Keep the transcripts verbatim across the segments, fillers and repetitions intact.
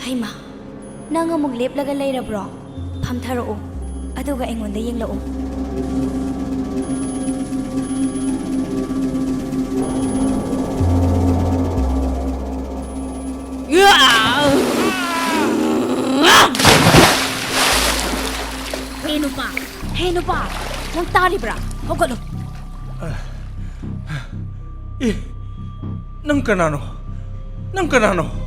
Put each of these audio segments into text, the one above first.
ꯍꯩꯃꯥ, ꯅꯪ ꯑꯃꯨꯛ ꯂꯦꯞꯂꯒ ꯂꯩꯔꯕ꯭ꯔꯣ? ꯐꯝꯊꯔꯛꯎ, ꯑꯗꯨꯒ ꯑꯩꯉꯣꯟꯗ ꯌꯦꯡꯂꯛꯎ꯫ ꯍꯦ ꯅꯨꯄꯥ, ꯍꯦ ꯅꯨꯄꯥ, ꯅꯪ ꯇꯥꯔꯤꯕ꯭ꯔꯥ? ꯍꯧꯒꯠꯂꯨ꯫ ꯑꯦ, ꯅꯪ ꯀꯅꯥꯅꯣ? ꯅꯪ ꯀꯅꯥꯅꯣ?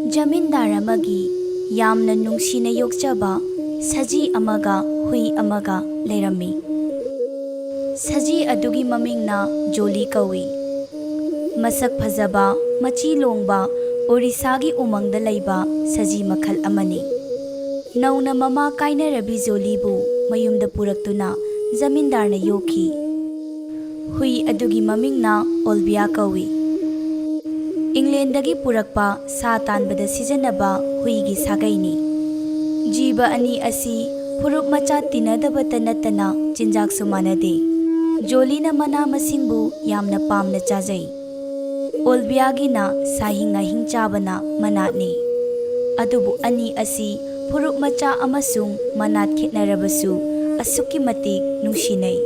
ꯖꯃꯤꯟꯗꯥꯔ ꯑꯃꯒꯤ ꯌꯥꯝꯅ ꯅꯨꯡꯁꯤꯅ ꯌꯣꯛꯆꯕ ꯁꯖꯤ ꯑꯃꯒ ꯍꯨꯏ ꯑꯃꯒ ꯂꯩꯔꯝꯃꯤ꯫ ꯁꯖꯤ ꯑꯗꯨꯒꯤ ꯃꯃꯤꯡꯅ ꯖꯣꯂꯤ ꯀꯧꯏ꯫ ꯃꯁꯛ ꯐꯖꯕ, ꯃꯆꯤ ꯂꯣꯡꯕ, ꯑꯣꯔꯤꯁꯥꯒꯤ ꯎꯃꯪꯗ ꯂꯩꯕ ꯁꯖꯤ ꯃꯈꯜ ꯑꯃꯅꯤ꯫ ꯅꯧꯅ ꯃꯃꯥ ꯀꯥꯏꯅꯔꯕꯤ ꯖꯣꯂꯤꯕꯨ ꯃꯌꯨꯝꯗ ꯄꯨꯔꯛꯇꯨꯅ ꯖꯃꯤꯟꯗꯥꯔꯅ ꯌꯣꯛꯈꯤ꯫ ꯍꯨꯏ ꯑꯗꯨꯒꯤ ꯃꯃꯤꯡꯅ ꯑꯣꯜꯕꯤꯌꯥ ꯀꯧꯏ꯫ ꯏꯪꯂꯦꯟꯗꯒꯤ ꯄꯨꯔꯛꯄ ꯁꯥ ꯇꯥꯟꯕꯗ ꯁꯤꯖꯤꯟꯅꯕ ꯍꯨꯏꯒꯤ ꯁꯥꯒꯩꯅꯤ꯫ ꯖꯤꯕ ꯑꯅꯤ ꯑꯁꯤ ꯐꯨꯔꯨꯞ ꯃꯆꯥ ꯇꯤꯟꯅꯗꯕꯇ ꯅꯠꯇꯅ ꯆꯤꯟꯖꯥꯛꯁꯨ ꯃꯥꯟꯅꯗꯦ꯫ ꯖꯣꯂꯤꯅ ꯃꯅꯥ ꯃꯁꯤꯡꯕꯨ ꯌꯥꯝꯅ ꯄꯥꯝꯅ ꯆꯥꯖꯩ꯫ ꯑꯣꯜꯕꯤꯌꯥꯒꯤꯅ ꯁꯥꯍꯤꯡ ꯉꯥꯍꯤꯡ ꯆꯥꯕꯅ ꯃꯅꯥꯠꯅꯤ꯫ ꯑꯗꯨꯕꯨ ꯑꯅꯤ ꯑꯁꯤ ꯐꯨꯔꯨꯞ ꯃꯆꯥ ꯑꯃꯁꯨꯡ ꯃꯅꯥꯠ ꯈꯦꯠꯅꯔꯕꯁꯨ ꯑꯁꯨꯛꯀꯤ ꯃꯇꯤꯛ ꯅꯨꯡꯁꯤꯅꯩ꯫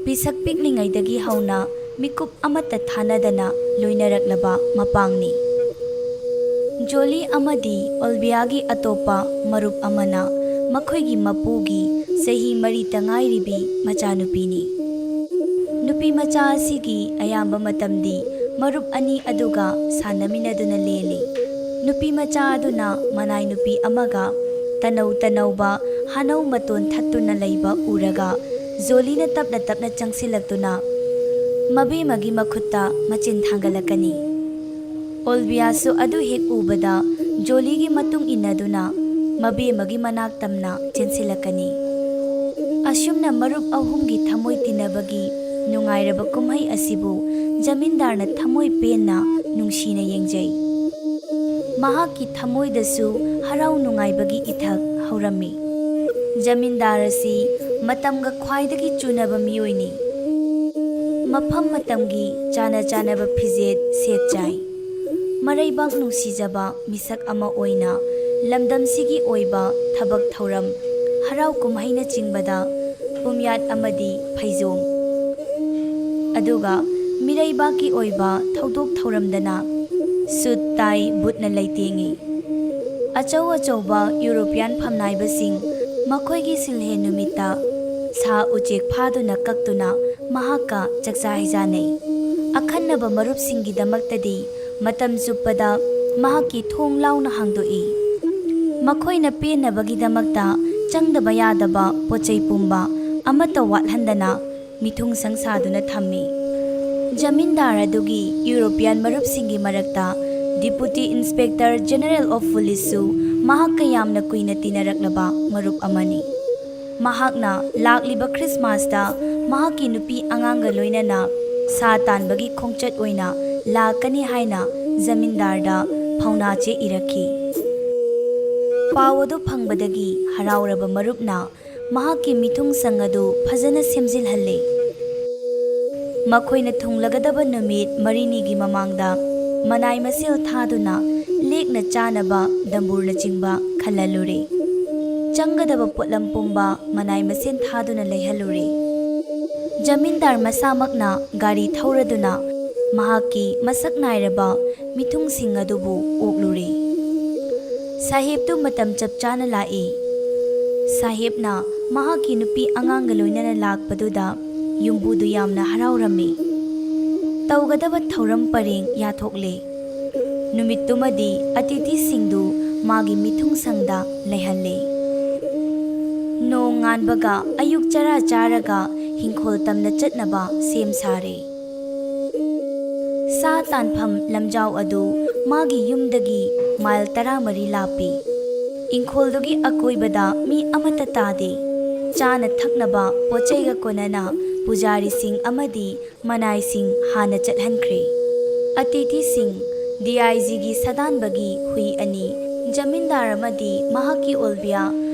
ꯄꯤꯁꯛ ꯄꯤꯛꯂꯤꯉꯩꯗꯒꯤ ꯍꯧꯅ ꯃꯤꯀꯨꯞ ꯑꯃꯠꯇ ꯊꯥꯅꯗꯅ ꯂꯣꯏꯅꯔꯛꯂꯕ ꯃꯄꯥꯡꯅꯤ꯫ ꯖꯣꯂꯤ ꯑꯃꯗꯤ ꯑꯣꯜꯕꯤꯌꯥꯒꯤ ꯑꯇꯣꯞꯄ ꯃꯔꯨꯞ ꯑꯃꯅ ꯃꯈꯣꯏꯒꯤ ꯃꯄꯨꯒꯤ ꯆꯍꯤ ꯃꯔꯤꯇ ꯉꯥꯏꯔꯤꯕꯤ ꯃꯆꯥꯅꯨꯄꯤꯅꯤ꯫ ꯅꯨꯄꯤ ꯃꯆꯥ ꯑꯁꯤꯒꯤ ꯑꯌꯥꯝꯕ ꯃꯇꯝꯗꯤ ꯃꯔꯨꯞ ꯑꯅꯤ ꯑꯗꯨꯒ ꯁꯥꯟꯅꯃꯤꯟꯅꯗꯨꯅ ꯂꯦꯜꯂꯤ꯫ ꯅꯨꯄꯤ ꯃꯆꯥ ꯑꯗꯨꯅ ꯃꯅꯥꯏ ꯅꯨꯄꯤ ꯑꯃꯒ ꯇꯅꯧ ꯇꯅꯧꯕ ꯍꯥꯅꯧ ꯃꯇꯣꯟ ꯊꯠꯇꯨꯅ ꯂꯩꯕ ꯎꯔꯒ ꯖꯣꯂꯤꯅ ꯇꯞꯅ ꯇꯞꯅ ꯆꯪꯁꯤꯜꯂꯛꯇꯨꯅ ꯃꯕꯦꯝꯃꯒꯤ ꯃꯈꯨꯠꯇ ꯃꯆꯤꯟ ꯊꯥꯡꯒꯠꯂꯛꯀꯅꯤ꯫ ꯑꯣꯜꯕꯤꯌꯥꯁꯨ ꯑꯗꯨ ꯍꯦꯛ ꯎꯕꯗ ꯖꯣꯂꯤꯒꯤ ꯃꯇꯨꯡ ꯏꯟꯅꯗꯨꯅ ꯃꯕꯦꯝꯃꯒꯤ ꯃꯅꯥꯛ ꯇꯝꯅ ꯆꯦꯟꯁꯤꯜꯂꯛꯀꯅꯤ꯫ ꯑꯁꯨꯝꯅ ꯃꯔꯨꯞ ꯑꯍꯨꯝꯒꯤ ꯊꯃꯣꯏ ꯇꯤꯟꯅꯕꯒꯤ ꯅꯨꯡꯉꯥꯏꯔꯕ ꯀꯨꯝꯍꯩ ꯑꯁꯤꯕꯨ ꯖꯃꯤꯟꯗꯥꯔꯅ ꯊꯃꯣꯏ ꯄꯦꯟꯅ ꯅꯨꯡꯁꯤꯅ ꯌꯦꯡꯖꯩ꯫ ꯃꯍꯥꯛꯀꯤ ꯊꯃꯣꯏꯗꯁꯨ ꯍꯔꯥꯎ ꯅꯨꯡꯉꯥꯏꯕꯒꯤ ꯏꯊꯛ ꯍꯧꯔꯝꯃꯤ꯫ ꯖꯃꯤꯟꯗꯥꯔ ꯑꯁꯤ ꯃꯇꯝꯒ ꯈ꯭ꯋꯥꯏꯗꯒꯤ ꯆꯨꯅꯕ ꯃꯤꯑꯣꯏꯅꯤ꯫ ꯃꯐꯝ ꯃꯇꯝꯒꯤ ꯆꯥꯅ ꯆꯥꯅꯕ ꯐꯤꯖꯦꯠ ꯁꯦꯠ ꯆꯥꯏ꯫ ꯃꯔꯩꯕꯥꯛ ꯅꯨꯡꯁꯤꯖꯕ ꯃꯤꯁꯛ ꯑꯃ ꯑꯣꯏꯅ ꯂꯝꯗꯝꯁꯤꯒꯤ ꯑꯣꯏꯕ ꯊꯕꯛ ꯊꯧꯔꯝ, ꯍꯔꯥꯎ ꯀꯨꯝꯍꯩꯅꯆꯤꯡꯕꯗ ꯄꯨꯝꯌꯥꯠ ꯑꯃꯗꯤ ꯐꯩꯖꯣꯝ, ꯑꯗꯨꯒ ꯃꯤꯔꯩꯕꯥꯛꯀꯤ ꯑꯣꯏꯕ ꯊꯧꯗꯣꯛ ꯊꯧꯔꯝꯗꯅ ꯁꯨꯠ, ꯇꯥꯏ, ꯕꯨꯠꯅ ꯂꯩꯇꯦꯡꯏ꯫ ꯑꯆꯧ ꯑꯆꯧꯕ ꯌꯨꯔꯣꯄꯤꯌꯥꯟ ꯐꯝꯅꯥꯏꯕꯁꯤꯡ ꯃꯈꯣꯏꯒꯤ ꯁꯤꯜꯍꯦꯟ ꯅꯨꯃꯤꯠꯇ ꯁꯥ ꯎꯆꯦꯛ ꯐꯥꯗꯨꯅ ꯀꯛꯇꯨꯅ ꯃꯍꯥꯛꯀ ꯆꯥꯛꯆꯥ ꯍꯩꯖꯥꯟꯅꯩ꯫ ꯑꯈꯟꯅꯕ ꯃꯔꯨꯞꯁꯤꯡꯒꯤꯗꯃꯛꯇꯗꯤ ꯃꯇꯝ ꯆꯨꯞꯄꯗ ꯃꯍꯥꯛꯀꯤ ꯊꯣꯡ ꯂꯥꯎꯅ ꯍꯥꯡꯗꯣꯛꯏ꯫ ꯃꯈꯣꯏꯅ ꯄꯦꯟꯅꯕꯒꯤꯗꯃꯛꯇ ꯆꯪꯗꯕ ꯌꯥꯗꯕ ꯄꯣꯠꯆꯩ ꯄꯨꯝꯕ ꯑꯃꯠꯇ ꯋꯥꯠꯍꯟꯗꯅ ꯃꯤꯊꯨꯡ ꯁꯪ ꯁꯥꯗꯨꯅ ꯊꯝꯃꯤ꯫ ꯖꯃꯤꯟꯗꯥꯔ ꯑꯗꯨꯒꯤ ꯌꯨꯔꯣꯄꯤꯌꯥꯟ ꯃꯔꯨꯞꯁꯤꯡꯒꯤ ꯃꯔꯛꯇ ꯗꯤꯄꯨꯇꯤ ꯏꯟꯁꯄꯦꯛꯇꯔ ꯖꯦꯅꯔꯦꯜ ꯑꯣꯐ ꯄꯨꯂꯤꯁꯁꯨ ꯃꯍꯥꯛꯀ ꯌꯥꯝꯅ ꯀꯨꯏꯅ ꯇꯤꯟꯅꯔꯛꯂꯕ ꯃꯔꯨꯞ ꯑꯃꯅꯤ꯫ ꯃꯍꯥꯛꯅ ꯂꯥꯛꯂꯤꯕ ꯈ꯭ꯔꯤꯁꯃꯥꯁꯇ ꯃꯍꯥꯛꯀꯤ ꯅꯨꯄꯤ ꯑꯉꯥꯡꯒ ꯂꯣꯏꯅꯅ ꯁꯥ ꯇꯥꯟꯕꯒꯤ ꯈꯣꯡꯆꯠ ꯑꯣꯏꯅ ꯂꯥꯛꯀꯅꯤ ꯍꯥꯏꯅ ꯖꯃꯤꯟꯗꯥꯔꯗ ꯄꯥꯎꯅꯥ ꯆꯦ ꯏꯔꯛꯈꯤ꯫ ꯄꯥꯎ ꯑꯗꯨ ꯐꯪꯕꯗꯒꯤ ꯍꯔꯥꯎꯔꯕ ꯃꯔꯨꯞꯅ ꯃꯍꯥꯛꯀꯤ ꯃꯤꯊꯨꯡꯁꯪ ꯑꯗꯨ ꯐꯖꯅ ꯁꯦꯝꯖꯤꯜꯍꯜꯂꯦ꯫ ꯃꯈꯣꯏꯅ ꯊꯨꯡꯂꯒꯗꯕ ꯅꯨꯃꯤꯠ ꯃꯔꯤꯅꯤꯒꯤ ꯃꯃꯥꯡꯗ ꯃꯅꯥꯏ ꯃꯁꯦꯜ ꯊꯥꯗꯨꯅ ꯂꯦꯛꯅ ꯆꯥꯅꯕ ꯗꯝꯕꯨꯔꯅꯆꯤꯡꯕ ꯈꯜꯍꯜꯂꯨꯔꯦ꯫ ꯆꯪꯒꯗꯕ ꯄꯣꯠꯂꯝ ꯄꯨꯝꯕ ꯃꯅꯥꯏ ꯃꯁꯦꯜ ꯊꯥꯗꯨꯅ ꯂꯩꯍꯜꯂꯨꯔꯦ꯫ ꯖꯃꯤꯟꯗꯥꯔ ꯃꯁꯥꯃꯛꯅ ꯒꯥꯔꯤ ꯊꯧꯔꯗꯨꯅ ꯃꯍꯥꯛꯀꯤ ꯃꯁꯛ ꯅꯥꯏꯔꯕ ꯃꯤꯊꯨꯡꯁꯤꯡ ꯑꯗꯨꯕꯨ ꯑꯣꯛꯂꯨꯔꯦ꯫ ꯁꯥꯍꯦꯕꯇꯨ ꯃꯇꯝ ꯆꯞ ꯆꯥꯅ ꯂꯥꯛꯏ꯫ ꯁꯥꯍꯦꯕꯅ ꯃꯍꯥꯛꯀꯤ ꯅꯨꯄꯤ ꯑꯉꯥꯡꯒ ꯂꯣꯏꯅꯅ ꯂꯥꯛꯄꯗꯨꯗ ꯌꯨꯝꯕꯨꯗꯨ ꯌꯥꯝꯅ ꯍꯔꯥꯎꯔꯝꯃꯤ꯫ ꯇꯧꯒꯗꯕ ꯊꯧꯔꯝ ꯄꯔꯦꯡ ꯌꯥꯊꯣꯛꯂꯦ꯫ ꯅꯨꯃꯤꯠꯇꯨꯃꯗꯤ ꯑꯇꯤꯊꯤꯁꯤꯡꯗꯨ ꯃꯥꯒꯤ ꯃꯤꯊꯨꯡꯁꯪꯗ ꯂꯩꯍꯜꯂꯦ꯫ ꯅꯣꯡ ꯉꯥꯟꯕꯒ ꯑꯌꯨꯛ ꯆꯔꯥ ꯆꯥꯔꯒ ꯍꯤꯡꯈꯣꯜ ꯇꯝꯅ ꯆꯠꯅꯕ ꯁꯦꯝ ꯁꯥꯔꯦ꯫ ꯁꯥ ꯇꯥꯟꯐꯝ ꯂꯝꯖꯥꯎ ꯑꯗꯨ ꯃꯥꯒꯤ ꯌꯨꯝꯗꯒꯤ ꯃꯥꯏꯜ ꯇꯔꯥꯃꯔꯤ ꯂꯥꯞꯄꯤ꯫ ꯏꯪꯈꯣꯜꯗꯨꯒꯤ ꯑꯀꯣꯏꯕꯗ ꯃꯤ ꯑꯃꯠꯇ ꯇꯥꯗꯦ꯫ ꯆꯥꯅ ꯊꯛꯅꯕ ꯄꯣꯠꯆꯩꯒ ꯀꯣꯟꯅꯅ ꯄꯨꯖꯥꯔꯤꯁꯤꯡ ꯑꯃꯗꯤ ꯃꯅꯥꯏꯁꯤꯡ ꯍꯥꯟꯅ ꯆꯠꯍꯟꯈ꯭ꯔꯦ꯫ ꯑꯇꯤꯊꯤꯁꯤꯡ ꯗꯤ ꯑꯥꯏ ꯖꯤꯒꯤ ꯁꯥꯗꯥꯟꯕꯒꯤ ꯍꯨꯏ ꯑꯅꯤ, ꯖꯃꯤꯟꯗꯥꯔ ꯑꯃꯗꯤ ꯃꯍꯥꯛꯀꯤ ꯑꯣꯜꯕꯤꯌꯥ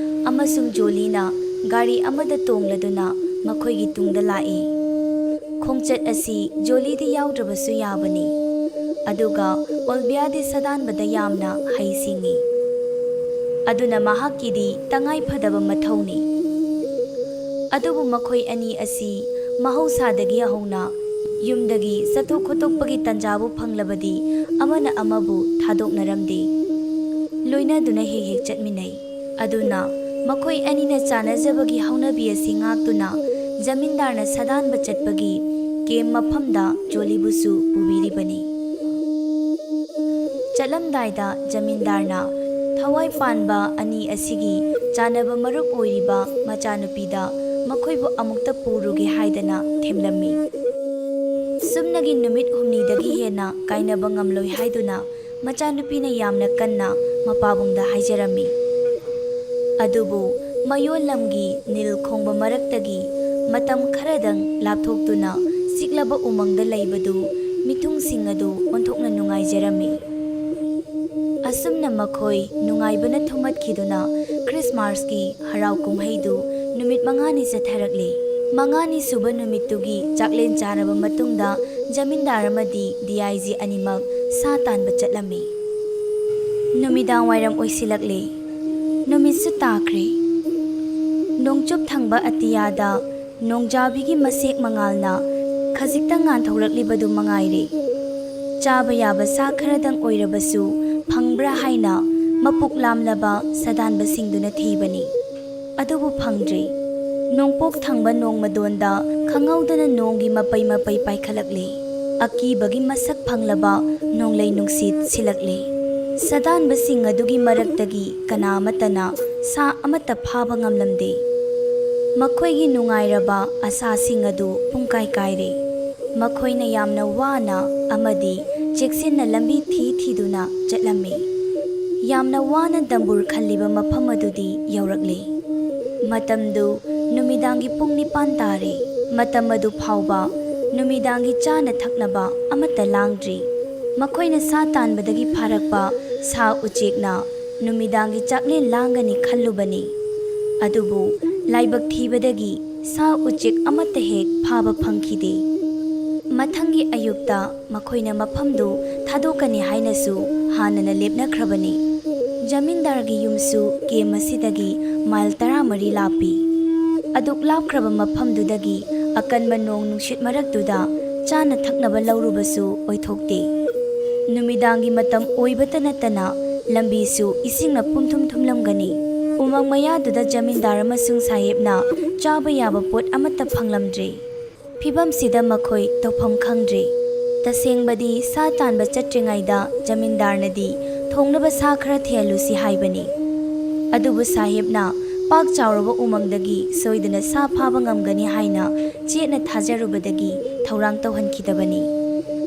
ꯑꯃꯁꯨꯡ ꯖꯣꯂꯤꯅ ꯒꯥꯔꯤ ꯑꯃꯗ ꯇꯣꯡꯂꯗꯨꯅ ꯃꯈꯣꯏꯒꯤ ꯇꯨꯡꯗ ꯂꯥꯛꯏ꯫ ꯈꯣꯡꯆꯠ ꯑꯁꯤ ꯖꯣꯂꯤꯗꯤ ꯌꯥꯎꯗ꯭ꯔꯕꯁꯨ ꯌꯥꯕꯅꯤ, ꯑꯗꯨꯒ ꯑꯣꯜꯕꯤꯌꯥꯗꯤ ꯁꯥꯗꯥꯟꯕꯗ ꯌꯥꯝꯅ ꯍꯩꯁꯤꯡꯏ, ꯑꯗꯨꯅ ꯃꯍꯥꯛꯀꯤꯗꯤ ꯇꯉꯥꯏ ꯐꯗꯕ ꯃꯊꯧꯅꯤ꯫ ꯑꯗꯨꯕꯨ ꯃꯈꯣꯏ ꯑꯅꯤ ꯑꯁꯤ ꯃꯍꯧꯁꯥꯗꯒꯤ ꯍꯧꯅ ꯌꯨꯝꯗꯒꯤ ꯆꯠꯊꯣꯛ ꯈꯣꯠꯇꯣꯛꯄꯒꯤ ꯇꯥꯟꯖꯥꯕꯨ ꯐꯪꯂꯕꯗꯤ ꯑꯃꯅ ꯑꯃꯕꯨ ꯊꯥꯗꯣꯛꯅꯔꯝꯗꯦ꯫ ꯂꯣꯏꯅꯗꯨꯅ ꯍꯦꯛ ꯍꯦꯛ ꯆꯠꯃꯤꯟꯅꯩ꯫ ꯑꯗꯨꯅ ꯃꯈꯣꯏ ꯑꯅꯤꯅ ꯆꯥꯟꯅꯖꯕꯒꯤ ꯍꯧꯅꯕꯤ ꯑꯁꯤ ꯉꯥꯛꯇꯨꯅ ꯖꯃꯤꯟꯗꯥꯔꯅ ꯁꯥꯗꯥꯟꯕ ꯆꯠꯄꯒꯤ ꯀꯦꯝ ꯃꯐꯝꯗ ꯖꯣꯂꯤꯕꯨꯁꯨ ꯄꯨꯕꯤꯔꯤꯕꯅꯤ꯫ ꯆꯠꯂꯝꯗꯥꯏꯗ ꯖꯃꯤꯟꯗꯥꯔꯅ ꯊꯋꯥꯏ ꯄꯥꯟꯕ ꯑꯅꯤ ꯑꯁꯤꯒꯤ ꯆꯥꯟꯅꯕ ꯃꯔꯨꯞ ꯑꯣꯏꯔꯤꯕ ꯃꯆꯥꯅꯨꯄꯤꯗ ꯃꯈꯣꯏꯕꯨ ꯑꯃꯨꯛꯇ ꯄꯨꯔꯨꯒꯦ ꯍꯥꯏꯗꯅ ꯊꯦꯝꯂꯝꯃꯤ꯫ ꯁꯨꯞꯅꯒꯤ ꯅꯨꯃꯤꯠ ꯍꯨꯝꯅꯤꯗꯒꯤ ꯍꯦꯟꯅ ꯀꯥꯏꯅꯕ ꯉꯝꯂꯣꯏ ꯍꯥꯏꯗꯨꯅ ꯃꯆꯥꯅꯨꯄꯤꯅ ꯌꯥꯝꯅ ꯀꯟꯅ ꯃꯄꯥꯕꯨꯡꯗ ꯍꯥꯏꯖꯔꯝꯃꯤ꯫ ꯑꯗꯨꯕꯨ ꯃꯌꯣꯜ ꯂꯝꯒꯤ ꯅꯤꯜ ꯈꯣꯡꯕ ꯃꯔꯛꯇꯒꯤ ꯃꯇꯝ ꯈꯔꯗꯪ ꯂꯥꯞꯊꯣꯛꯇꯨꯅ ꯆꯤꯛꯂꯕ ꯎꯃꯪꯗ ꯂꯩꯕꯗꯨ ꯃꯤꯊꯨꯡꯁꯤꯡ ꯑꯗꯨ ꯑꯣꯟꯊꯣꯛꯅ ꯅꯨꯡꯉꯥꯏꯖꯔꯝꯃꯤ꯫ ꯑꯁꯨꯝꯅ ꯃꯈꯣꯏ ꯅꯨꯡꯉꯥꯏꯕꯅ ꯊꯨꯝꯍꯠꯈꯤꯗꯨꯅ ꯈ꯭ꯔꯤꯁꯃꯥꯁꯀꯤ ꯍꯔꯥꯎ ꯀꯨꯝꯍꯩꯗꯨ ꯅꯨꯃꯤꯠ ꯃꯉꯥꯅꯤ ꯆꯠꯊꯔꯛꯂꯤ꯫ ꯃꯉꯥꯅꯤ ꯁꯨꯕ ꯅꯨꯃꯤꯠꯇꯨꯒꯤ ꯆꯥꯛꯂꯦꯟ ꯆꯥꯔꯕ ꯃꯇꯨꯡꯗ ꯖꯃꯤꯟꯗꯥꯔ ꯑꯃꯗꯤ ꯗꯤ ꯑꯥꯏ ꯖꯤ ꯑꯅꯤꯃꯛ ꯁꯥ ꯇꯥꯟꯕ ꯆꯠꯂꯝꯃꯤ꯫ ꯅꯨꯃꯤꯗꯥꯡ ꯋꯥꯏꯔꯝ ꯑꯣꯏꯁꯤꯜꯂꯛꯂꯦ꯫ ꯅꯨꯃꯤꯠꯁꯨ ꯇꯥꯈ꯭ꯔꯦ꯫ ꯅꯣꯡꯆꯨꯞ ꯊꯪꯕ ꯑꯇꯤꯌꯥꯗ ꯅꯣꯡꯖꯥꯕꯤꯒꯤ ꯃꯁꯦꯛ ꯃꯉꯥꯜꯅ ꯈꯖꯤꯛꯇꯪ ꯉꯥꯟꯊꯣꯛꯂꯛꯂꯤꯕꯗꯨ ꯃꯉꯥꯏꯔꯦ꯫ ꯆꯥꯕ ꯌꯥꯕ ꯁꯥ ꯈꯔꯗꯪ ꯑꯣꯏꯔꯕꯁꯨ ꯐꯪꯕ꯭ꯔꯥ ꯍꯥꯏꯅ ꯃꯄꯨꯛ ꯂꯥꯝꯂꯕ ꯁꯥꯗꯥꯟꯕꯁꯤꯡꯗꯨꯅ ꯊꯤꯕꯅꯤ꯫ ꯑꯗꯨꯕꯨ ꯐꯪꯗ꯭ꯔꯦ꯫ ꯅꯣꯡꯄꯣꯛ ꯊꯪꯕ ꯅꯣꯡꯃꯗꯣꯟꯗ ꯈꯪꯍꯧꯗꯅ ꯅꯣꯡꯒꯤ ꯃꯄꯩ ꯃꯄꯩ ꯄꯥꯏꯈꯠꯂꯛꯂꯦ꯫ ꯑꯀꯤꯕꯒꯤ ꯃꯁꯛ ꯐꯪꯂꯕ ꯅꯣꯡꯂꯩ ꯅꯨꯡꯁꯤꯠ ꯁꯤꯜꯂꯛꯂꯦ꯫ ꯁꯥꯗꯥꯟꯕꯁꯤꯡ ꯑꯗꯨꯒꯤ ꯃꯔꯛꯇꯒꯤ ꯀꯅꯥ ꯑꯃꯠꯇꯅ ꯁꯥ ꯑꯃꯠꯇ ꯐꯥꯕ ꯉꯝꯂꯝꯗꯦ꯫ ꯃꯈꯣꯏꯒꯤ ꯅꯨꯡꯉꯥꯏꯔꯕ ꯑꯁꯥꯁꯤꯡ ꯑꯗꯨ ꯄꯨꯡꯀꯥꯏ ꯀꯥꯏꯔꯦ꯫ ꯃꯈꯣꯏꯅ ꯌꯥꯝꯅ ꯋꯥꯅ ꯑꯃꯗꯤ ꯆꯦꯛꯁꯤꯟꯅ ꯂꯝꯕꯤ ꯊꯤ ꯊꯤꯗꯨꯅ ꯆꯠꯂꯝꯃꯤ꯫ ꯌꯥꯝꯅ ꯋꯥꯅ ꯗꯝꯕꯨꯔ ꯈꯜꯂꯤꯕ ꯃꯐꯝ ꯑꯗꯨꯗꯤ ꯌꯧꯔꯛꯂꯦ꯫ ꯃꯇꯝꯗꯨ ꯅꯨꯃꯤꯗꯥꯡꯒꯤ ꯄꯨꯡ ꯅꯤꯄꯥꯟ ꯇꯥꯔꯦ꯫ ꯃꯇꯝ ꯑꯗꯨ ꯐꯥꯎꯕ ꯅꯨꯃꯤꯗꯥꯡꯒꯤ ꯆꯥꯅ ꯊꯛꯅꯕ ꯑꯃꯠꯇ ꯂꯥꯡꯗ꯭ꯔꯤ꯫ ꯃꯈꯣꯏꯅ ꯁꯥ ꯇꯥꯟꯕꯗꯒꯤ ꯐꯥꯔꯛꯄ ꯁꯥ ꯎꯆꯦꯛꯅ ꯅꯨꯃꯤꯗꯥꯡꯒꯤ ꯆꯥꯛꯂꯦꯟ ꯂꯥꯡꯒꯅꯤ ꯈꯜꯂꯨꯕꯅꯤ꯫ ꯑꯗꯨꯕꯨ ꯂꯥꯏꯕꯛ ꯊꯤꯕꯗꯒꯤ ꯁꯥ ꯎꯆꯦꯛ ꯑꯃꯠꯇ ꯍꯦꯛ ꯐꯥꯕ ꯐꯪꯈꯤꯗꯦ꯫ ꯃꯊꯪꯒꯤ ꯑꯌꯨꯛꯇ ꯃꯈꯣꯏꯅ ꯃꯐꯝꯗꯨ ꯊꯥꯗꯣꯛꯀꯅꯤ ꯍꯥꯏꯅꯁꯨ ꯍꯥꯟꯅꯅ ꯂꯦꯞꯅꯈ꯭ꯔꯕꯅꯤ꯫ ꯖꯃꯤꯟꯗꯥꯔꯒꯤ ꯌꯨꯝꯁꯨ ꯀꯦꯝ ꯑꯁꯤꯗꯒꯤ ꯃꯥꯏꯜ ꯇꯔꯥꯃꯔꯤ ꯂꯥꯞꯄꯤ꯫ ꯑꯗꯨꯛ ꯂꯥꯞꯈ꯭ꯔꯕ ꯃꯐꯝꯗꯨꯗꯒꯤ ꯑꯀꯟꯕ ꯅꯣꯡ ꯅꯨꯡꯁꯤꯠ ꯃꯔꯛꯇꯨꯗ ꯆꯥꯅ ꯊꯛꯅꯕ ꯂꯧꯔꯨꯕꯁꯨ ꯑꯣꯏꯊꯣꯛꯇꯦ꯫ ꯅꯨꯃꯤꯗꯥꯡꯒꯤ ꯃꯇꯝ ꯑꯣꯏꯕꯇ ꯅꯠꯇꯅ ꯂꯝꯕꯤꯁꯨ ꯏꯁꯤꯡꯅ ꯄꯨꯝꯊꯨꯝ ꯊꯨꯝꯂꯝꯒꯅꯤ꯫ ꯎꯃꯪ ꯃꯌꯥꯗꯨꯗ ꯖꯃꯤꯟꯗꯥꯔ ꯑꯃꯁꯨꯡ ꯁꯥꯍꯦꯕꯅ ꯆꯥꯕ ꯌꯥꯕ ꯄꯣꯠ ꯑꯃꯠꯇ ꯐꯪꯂꯝꯗ꯭ꯔꯦ꯫ ꯐꯤꯚꯝꯁꯤꯗ ꯃꯈꯣꯏ ꯇꯧꯐꯝ ꯈꯪꯗ꯭ꯔꯦ꯫ ꯇꯁꯦꯡꯕꯗꯤ ꯁꯥ ꯇꯥꯟꯕ ꯆꯠꯇ꯭ꯔꯤꯉꯩꯗ ꯖꯃꯤꯟꯗꯥꯔꯅꯗꯤ ꯊꯣꯡꯅꯕ ꯁꯥ ꯈꯔ ꯊꯤꯍꯜꯂꯨꯁꯤ ꯍꯥꯏꯕꯅꯤ꯫ ꯑꯗꯨꯕꯨ ꯁꯥꯍꯦꯕꯅ ꯄꯥꯛ ꯆꯥꯎꯔꯕ ꯎꯃꯪꯗꯒꯤ ꯁꯣꯏꯗꯅ ꯁꯥ ꯐꯥꯕ ꯉꯝꯒꯅꯤ ꯍꯥꯏꯅ ꯆꯦꯠꯅ ꯊꯥꯖꯔꯨꯕꯗꯒꯤ ꯊꯧꯔꯥꯡ ꯇꯧꯍꯟꯈꯤꯗꯕꯅꯤ꯫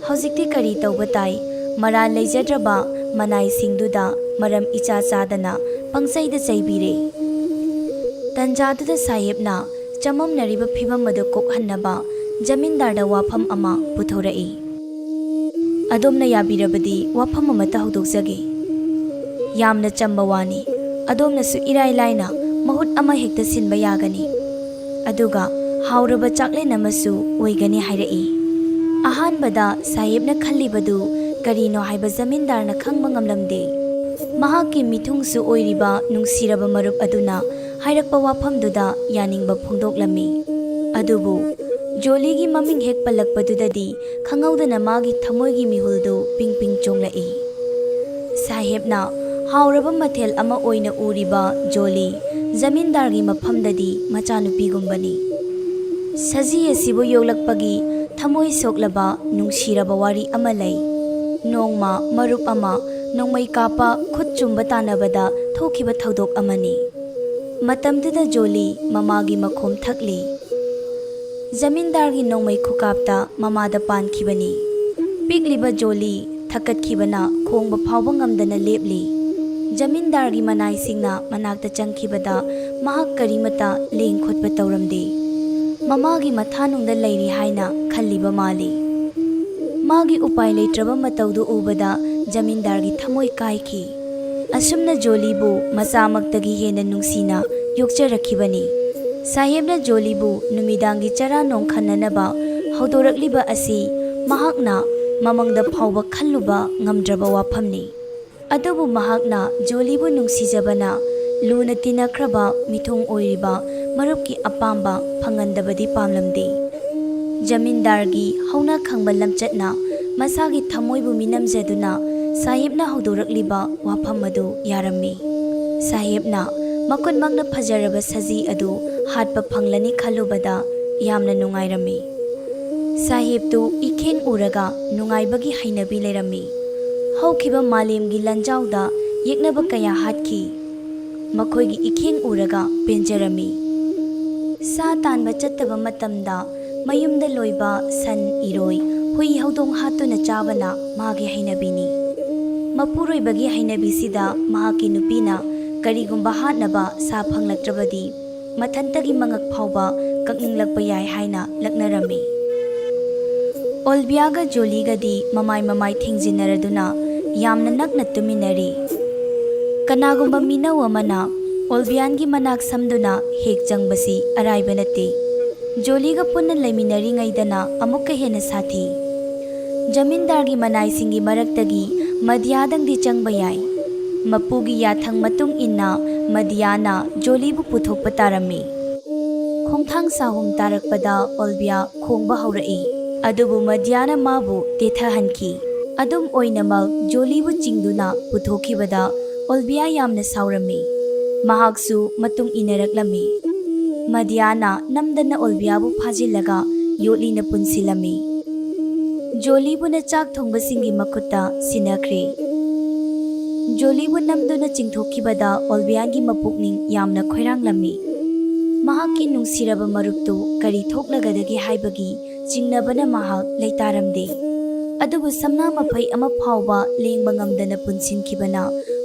ꯍꯧꯖꯤꯛꯇꯤ ꯀꯔꯤ ꯇꯧꯕ ꯇꯥꯏ? ꯃꯔꯥꯜ ꯂꯩꯖꯗ꯭ꯔꯕ ꯃꯅꯥꯏꯁꯤꯡꯗꯨꯗ ꯃꯔꯝ ꯏꯆꯥ ꯆꯥꯗꯅ ꯄꯪꯆꯩꯗ ꯆꯩꯕꯤꯔꯦ꯫ ꯇꯟꯖꯥꯗꯨꯗ ꯁꯥꯍꯦꯕꯅ ꯆꯃꯝꯅꯔꯤꯕ ꯐꯤꯚꯝ ꯑꯗꯨ ꯀꯣꯛꯍꯟꯅꯕ ꯖꯃꯤꯟꯗꯥꯔꯗ ꯋꯥꯐꯝ ꯑꯃ ꯄꯨꯊꯣꯔꯛꯏ꯫ "ꯑꯗꯣꯝꯅ ꯌꯥꯕꯤꯔꯕꯗꯤ ꯋꯥꯐꯝ ꯑꯃꯠꯇ ꯍꯧꯗꯣꯛꯆꯒꯦ꯫ ꯌꯥꯝꯅ ꯆꯝꯕ ꯋꯥꯅꯤ꯫ ꯑꯗꯣꯝꯅꯁꯨ ꯏꯔꯥꯏ ꯂꯥꯏꯅ ꯃꯍꯨꯠ ꯑꯃ ꯍꯦꯛꯇ ꯁꯤꯟꯕ ꯌꯥꯒꯅꯤ꯫ ꯑꯗꯨꯒ ꯍꯥꯎꯔꯕ ꯆꯥꯛꯂꯦꯟ ꯑꯃꯁꯨ ꯑꯣꯏꯒꯅꯤ" ꯍꯥꯏꯔꯛꯏ꯫ ꯑꯍꯥꯟꯕꯗ ꯁꯥꯍꯦꯕꯅ ꯈꯜꯂꯤꯕꯗꯨ ꯀꯔꯤꯅꯣ ꯍꯥꯏꯕ ꯖꯃꯤꯟꯗꯥꯔꯅ ꯈꯪꯕ ꯉꯝꯂꯝꯗꯦ꯫ ꯃꯍꯥꯛꯀꯤ ꯃꯤꯊꯨꯡꯁꯨ ꯑꯣꯏꯔꯤꯕ ꯅꯨꯡꯁꯤꯔꯕ ꯃꯔꯨꯞ ꯑꯗꯨꯅ ꯍꯥꯏꯔꯛꯄ ꯋꯥꯐꯝꯗꯨꯗ ꯌꯥꯅꯤꯡꯕ ꯐꯣꯡꯗꯣꯛꯂꯝꯃꯤ꯫ ꯑꯗꯨꯕꯨ ꯖꯣꯂꯤꯒꯤ ꯃꯃꯤꯡ ꯍꯦꯛ ꯄꯜꯂꯛꯄꯗꯨꯗꯗꯤ ꯈꯪꯍꯧꯗꯅ ꯃꯥꯒꯤ ꯊꯃꯣꯏꯒꯤ ꯃꯤꯍꯨꯜꯗꯨ ꯄꯤꯡ ꯄꯤꯡ ꯆꯣꯡꯂꯛꯏ꯫ ꯁꯥꯍꯦꯕꯅ ꯍꯥꯎꯔꯕ ꯃꯊꯦꯜ ꯑꯃ ꯑꯣꯏꯅ ꯎꯔꯤꯕ ꯖꯣꯂꯤ ꯖꯃꯤꯟꯗꯥꯔꯒꯤ ꯃꯐꯝꯗꯗꯤ ꯃꯆꯥꯅꯨꯄꯤꯒꯨꯝꯕꯅꯤ꯫ ꯁꯖꯤ ꯑꯁꯤꯕꯨ ꯌꯣꯛꯂꯛꯄꯒꯤ ꯊꯃꯣꯏ ꯁꯣꯛꯂꯕ ꯅꯨꯡꯁꯤꯔꯕ ꯋꯥꯔꯤ ꯑꯃ ꯂꯩ꯫ ꯅꯣꯡꯃ ꯃꯔꯨꯞ ꯑꯃ ꯅꯣꯡꯃꯩ ꯀꯥꯞꯄ ꯈꯨꯠ ꯆꯨꯝꯕ ꯇꯥꯟꯅꯕꯗ ꯊꯣꯛꯈꯤꯕ ꯊꯧꯗꯣꯛ ꯑꯃꯅꯤ꯫ ꯃꯇꯝꯗꯨꯗ ꯖꯣꯂꯤ ꯃꯃꯥꯒꯤ ꯃꯈꯣꯝ ꯊꯛꯂꯤ꯫ ꯖꯃꯤꯟꯗꯥꯔꯒꯤ ꯅꯣꯡꯃꯩ ꯈꯨꯀꯥꯞꯇ ꯃꯃꯥꯗ ꯄꯥꯟꯈꯤꯕꯅꯤ꯫ ꯄꯤꯛꯂꯤꯕ ꯖꯣꯂꯤ ꯊꯛꯀꯠꯈꯤꯕꯅ ꯈꯣꯡꯕ ꯐꯥꯎꯕ ꯉꯝꯗꯅ ꯂꯦꯞꯂꯤ꯫ ꯖꯃꯤꯟꯗꯥꯔꯒꯤ ꯃꯅꯥꯏꯁꯤꯡꯅ ꯃꯅꯥꯛꯇ ꯆꯪꯈꯤꯕꯗ ꯃꯍꯥꯛ ꯀꯔꯤꯃꯇ ꯂꯦꯡ ꯈꯣꯠꯄ ꯇꯧꯔꯝꯗꯦ꯫ ꯃꯃꯥꯒꯤ ꯃꯊꯥꯅꯨꯡꯗ ꯂꯩꯔꯤ ꯍꯥꯏꯅ ꯈꯜꯂꯤꯕ ꯃꯥꯜꯂꯤ꯫ ꯃꯥꯒꯤ ꯎꯄꯥꯏ ꯂꯩꯇ꯭ꯔꯕ ꯃꯇꯧꯗꯨ ꯎꯕꯗ ꯖꯃꯤꯟꯗꯥꯔꯒꯤ ꯊꯃꯣꯏ ꯀꯥꯏꯈꯤ꯫ ꯑꯁꯨꯝꯅ ꯖꯣꯂꯤꯕꯨ ꯃꯆꯥꯃꯛꯇꯒꯤ ꯍꯦꯟꯅ ꯅꯨꯡꯁꯤꯅ ꯌꯣꯛꯆꯔꯛꯈꯤꯕꯅꯤ꯫ ꯁꯥꯍꯦꯕꯅ ꯖꯣꯂꯤꯕꯨ ꯅꯨꯃꯤꯗꯥꯡꯒꯤ ꯆꯔꯥ ꯅꯣꯡꯈꯟꯅꯅꯕ ꯍꯧꯗꯣꯔꯛꯂꯤꯕ ꯑꯁꯤ ꯃꯍꯥꯛꯅ ꯃꯃꯪꯗ ꯐꯥꯎꯕ ꯈꯜꯂꯨꯕ ꯉꯝꯗ꯭ꯔꯕ ꯋꯥꯐꯝꯅꯤ꯫ ꯑꯗꯨꯕꯨ ꯃꯍꯥꯛꯅ ꯖꯣꯂꯤꯕꯨ ꯅꯨꯡꯁꯤꯖꯕꯅ ꯂꯨꯅ ꯇꯤꯟꯅꯈ꯭ꯔꯕ ꯃꯤꯊꯨꯡ ꯑꯣꯏꯔꯤꯕ ꯃꯔꯨꯞꯀꯤ ꯑꯄꯥꯝꯕ ꯐꯪꯍꯟꯗꯕꯗꯤ ꯄꯥꯝꯂꯝꯗꯦ꯫ ꯖꯃꯤꯟꯗꯥꯔꯒꯤ ꯍꯧꯅ ꯈꯪꯕ ꯂꯝꯆꯠꯅ ꯃꯁꯥꯒꯤ ꯊꯃꯣꯏꯕꯨ ꯃꯤꯅꯝꯖꯗꯨꯅ ꯁꯥꯍꯦꯕꯅ ꯍꯧꯗꯣꯔꯛꯂꯤꯕ ꯋꯥꯐꯝ ꯑꯗꯨ ꯌꯥꯔꯝꯃꯤ꯫ ꯁꯥꯍꯦꯕꯅ ꯃꯈꯨꯠꯃꯛꯅ ꯐꯖꯔꯕ ꯁꯖꯤ ꯑꯗꯨ ꯍꯥꯠꯄ ꯐꯪꯂꯅꯤ ꯈꯜꯂꯨꯕꯗ ꯌꯥꯝꯅ ꯅꯨꯡꯉꯥꯏꯔꯝꯃꯤ꯫ ꯁꯥꯍꯦꯕꯇꯨ ꯏꯈꯦꯡ ꯎꯔꯒ ꯅꯨꯡꯉꯥꯏꯕꯒꯤ ꯍꯩꯅꯕꯤ ꯂꯩꯔꯝꯃꯤ꯫ ꯍꯧꯈꯤꯕ ꯃꯥꯂꯦꯝꯒꯤ ꯂꯟꯖꯥꯎꯗ ꯌꯦꯛꯅꯕ ꯀꯌꯥ ꯍꯥꯠꯈꯤ꯫ ꯃꯈꯣꯏꯒꯤ ꯏꯈꯦꯡ ꯎꯔꯒ ꯄꯦꯟꯖꯔꯝꯃꯤ꯫ ꯁꯥ ꯇꯥꯟꯕ ꯆꯠꯇꯕ ꯃꯇꯝꯗ ꯃꯌꯨꯝꯗ ꯂꯣꯏꯕ ꯁꯟ, ꯏꯔꯣꯏ, ꯍꯨꯏ, ꯍꯧꯗꯣꯡ ꯍꯥꯠꯇꯨꯅ ꯆꯥꯕꯅ ꯃꯥꯒꯤ ꯍꯩꯅꯕꯤꯅꯤ꯫ ꯃꯄꯨꯔꯣꯏꯕꯒꯤ ꯍꯩꯅꯕꯤꯁꯤꯗ ꯃꯍꯥꯛꯀꯤ ꯅꯨꯄꯤꯅ ꯀꯔꯤꯒꯨꯝꯕ ꯍꯥꯠꯅꯕ ꯁꯥ ꯐꯪꯂꯛꯇ꯭ꯔꯕꯗꯤ ꯃꯊꯟꯇꯒꯤ ꯃꯉꯛ ꯐꯥꯎꯕ ꯀꯛꯅꯤꯡꯂꯛꯄ ꯌꯥꯏ ꯍꯥꯏꯅ ꯂꯛꯅꯔꯝꯃꯤ꯫ ꯑꯣꯜꯕꯤꯌꯥꯒ ꯖꯣꯂꯤꯒꯗꯤ ꯃꯃꯥꯏ ꯃꯃꯥꯏ ꯊꯦꯡꯖꯤꯟꯅꯔꯗꯨꯅ ꯌꯥꯝꯅ ꯅꯛꯅ ꯇꯨꯃꯤꯟꯅꯔꯤ꯫ ꯀꯅꯥꯒꯨꯝꯕ ꯃꯤꯅꯧ ꯑꯃꯅ ꯑꯣꯜꯕꯤꯌꯥꯟꯒꯤ ꯃꯅꯥꯛ ꯁꯝꯗꯨꯅ ꯍꯦꯛ ꯆꯪꯕꯁꯤ ꯑꯔꯥꯏꯕ ꯅꯠꯇꯦ꯫ ꯖꯣꯂꯤꯒ ꯄꯨꯟꯅ ꯂꯩꯃꯤꯟꯅꯔꯤꯉꯩꯗꯅ ꯑꯃꯨꯛꯀ ꯍꯦꯟꯅ ꯁꯥꯊꯤ꯫ ꯖꯃꯤꯟꯗꯥꯔꯒꯤ ꯃꯅꯥꯏꯁꯤꯡꯒꯤ ꯃꯔꯛꯇꯒꯤ ꯃꯗꯤꯌꯥꯗꯪꯗꯤ ꯆꯪꯕ ꯌꯥꯏ꯫ ꯃꯄꯨꯒꯤ ꯌꯥꯊꯪ ꯃꯇꯨꯡ ꯏꯟꯅ ꯃꯗꯤꯌꯥꯅ ꯖꯣꯂꯤꯕꯨ ꯄꯨꯊꯣꯛꯄ ꯇꯥꯔꯝꯃꯤ꯫ ꯈꯣꯡꯊꯥꯡ ꯁꯥꯍꯨꯝ ꯇꯥꯔꯛꯄꯗ ꯑꯣꯜꯕꯤꯌꯥ ꯈꯣꯡꯕ ꯍꯧꯔꯛꯏ, ꯑꯗꯨꯕꯨ ꯃꯗꯤꯌꯥꯅ ꯃꯥꯕꯨ ꯇꯦꯊꯍꯟꯈꯤ꯫ ꯑꯗꯨꯝ ꯑꯣꯏꯅꯃꯛ, ꯖꯣꯂꯤꯕꯨ ꯆꯤꯡꯗꯨꯅ ꯄꯨꯊꯣꯛꯈꯤꯕꯗ ꯑꯣꯜꯕꯤꯌꯥ ꯌꯥꯝꯅ ꯁꯥꯎꯔꯝꯃꯤ꯫ ꯃꯍꯥꯛꯁꯨ ꯃꯇꯨꯡ ꯏꯟꯅꯔꯛꯂꯝꯃꯤ꯫ ꯃꯗꯤꯌꯥꯅ ꯅꯝꯗꯅ ꯑꯣꯜꯕꯤꯌꯥꯕꯨ ꯐꯥꯖꯤꯜꯂꯒ ꯌꯣꯠꯂꯤꯅ ꯄꯨꯟꯁꯤꯜꯂꯝꯃꯤ꯫ ꯖꯣꯂꯤꯕꯨꯅ ꯆꯥꯛ ꯊꯣꯡꯕꯁꯤꯡꯒꯤ ꯃꯈꯨꯠꯇ ꯁꯤꯟꯅꯈ꯭ꯔꯦ꯫ ꯖꯣꯂꯤꯕꯨ ꯅꯝꯗꯨꯅ ꯆꯤꯡꯊꯣꯛꯈꯤꯕꯗ ꯑꯣꯜꯕꯤꯌꯥꯟꯒꯤ ꯃꯄꯨꯛꯅꯤꯡ ꯌꯥꯝꯅ ꯈꯣꯏꯔꯥꯡꯂꯝꯃꯤ꯫ ꯃꯍꯥꯛꯀꯤ ꯅꯨꯡꯁꯤꯔꯕ ꯃꯔꯨꯞꯇꯨ ꯀꯔꯤ ꯊꯣꯛꯂꯒꯗꯒꯦ ꯍꯥꯏꯕꯒꯤ ꯆꯤꯡꯅꯕꯅ ꯃꯍꯥꯛ ꯂꯩꯇꯥꯔꯝꯗꯦ꯫ ꯑꯗꯨꯕꯨ ꯁꯝꯅꯥ ꯃꯐꯩ ꯑꯃ ꯐꯥꯎꯕ ꯂꯦꯡꯕ ꯉꯝꯗꯅ ꯄꯨꯟꯁꯤꯟꯈꯤꯕꯅ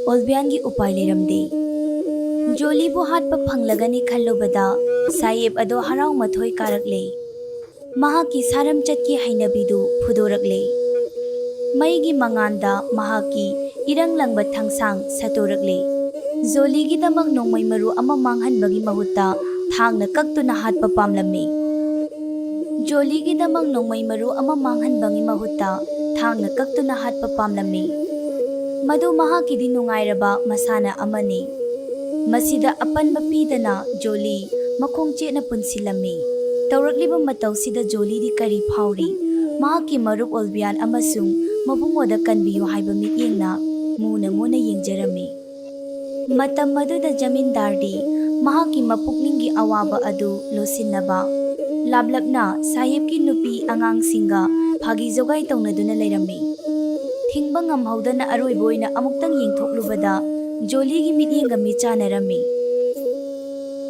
ꯑꯣꯜꯕꯤꯌꯥꯟꯒꯤ ꯎꯄꯥꯏ ꯂꯩꯔꯝꯗꯦ꯫ ꯖꯣꯂꯤꯕꯨ ꯍꯥꯠꯄ ꯐꯪꯂꯒꯅꯤ ꯈꯜꯂꯨꯕꯗ ꯁꯥꯍꯦꯕ ꯑꯗꯣ ꯍꯔꯥꯎ ꯃꯊꯣꯏ ꯀꯥꯔꯛꯂꯦ꯫ ꯃꯍꯥꯛꯀꯤ ꯁꯥꯔꯝꯆꯠꯀꯤ ꯍꯩꯅꯕꯤꯗꯨ ꯐꯨꯗꯣꯔꯛꯂꯦ꯫ ꯃꯩꯒꯤ ꯃꯉꯥꯟꯗ ꯃꯍꯥꯛꯀꯤ ꯏꯔꯪ ꯂꯪꯕ ꯊꯥꯡꯁꯥꯡ ꯁꯠꯇꯣꯔꯛꯂꯦ꯫ ꯖꯣꯂꯤꯒꯤꯗꯃꯛ ꯅꯣꯡꯃꯩ ꯃꯔꯨ ꯑꯃ ꯃꯥꯡꯍꯟꯕꯒꯤ ꯃꯍꯨꯠꯇ ꯊꯥꯡꯅ ꯀꯛꯇꯨꯅ ꯍꯥꯠꯄ ꯄꯥꯝꯂꯝꯃꯤ꯫ ꯖꯣꯂꯤꯒꯤꯗꯃꯛ ꯅꯣꯡꯃꯩ ꯃꯔꯨ ꯑꯃ ꯃꯥꯡꯍꯟꯕꯒꯤ ꯃꯍꯨꯠꯇ ꯊꯥꯡꯅ ꯀꯛꯇꯨꯅ ꯍꯥꯠꯄ ꯄꯥꯝꯂꯝꯃꯤ꯫ ꯃꯗꯨ ꯃꯍꯥꯛꯀꯤꯗꯤ ꯅꯨꯡꯉꯥꯏꯔꯕ ꯃꯁꯥꯟꯅ ꯑꯃꯅꯤ꯫ ꯃꯁꯤꯗ ꯑꯄꯟꯕ ꯄꯤꯗꯅ ꯖꯣꯂꯤ ꯃꯈꯣꯡ ꯆꯦꯠꯅ ꯄꯨꯟꯁꯤꯜꯂꯝꯃꯤ꯫ ꯇꯧꯔꯛꯂꯤꯕ ꯃꯇꯧꯁꯤꯗ ꯖꯣꯂꯤꯗꯤ ꯀꯔꯤ ꯐꯥꯎꯔꯤ? ꯃꯍꯥꯛꯀꯤ ꯃꯔꯨꯞ ꯑꯣꯜꯕꯤꯌꯥꯟ ꯑꯃꯁꯨꯡ ꯃꯕꯨꯡꯉꯣꯗ ꯀꯟꯕꯤꯌꯨ ꯍꯥꯏꯕ ꯃꯤꯠꯌꯦꯡꯅ ꯃꯨꯅ ꯃꯨꯅ ꯌꯦꯡꯖꯔꯝꯃꯤ꯫ ꯃꯇꯝ ꯑꯗꯨꯗ ꯖꯃꯤꯟꯗꯥꯔꯗꯤ ꯃꯍꯥꯛꯀꯤ ꯃꯄꯨꯛꯅꯤꯡꯒꯤ ꯑꯋꯥꯕ ꯑꯗꯨ ꯂꯣꯠꯁꯤꯟꯅꯕ ꯂꯥꯞꯂꯞꯅ ꯁꯥꯍꯦꯕꯀꯤ ꯅꯨꯄꯤ ꯑꯉꯥꯡꯁꯤꯡꯒ ꯐꯥꯒꯤ ꯖꯣꯒꯥꯏ ꯇꯧꯅꯗꯨꯅ ꯂꯩꯔꯝꯃꯤ꯫ ꯊꯤꯡꯕ ꯉꯝꯍꯧꯗꯅ ꯑꯔꯣꯏꯕ ꯑꯣꯏꯅ ꯑꯃꯨꯛꯇꯪ ꯌꯦꯡꯊꯣꯛꯂꯨꯕꯗ ꯖꯣꯂꯤꯒꯤ ꯃꯤꯠꯌꯦꯡꯒ ꯃꯤꯆꯥꯟꯅꯔꯝꯃꯤ꯫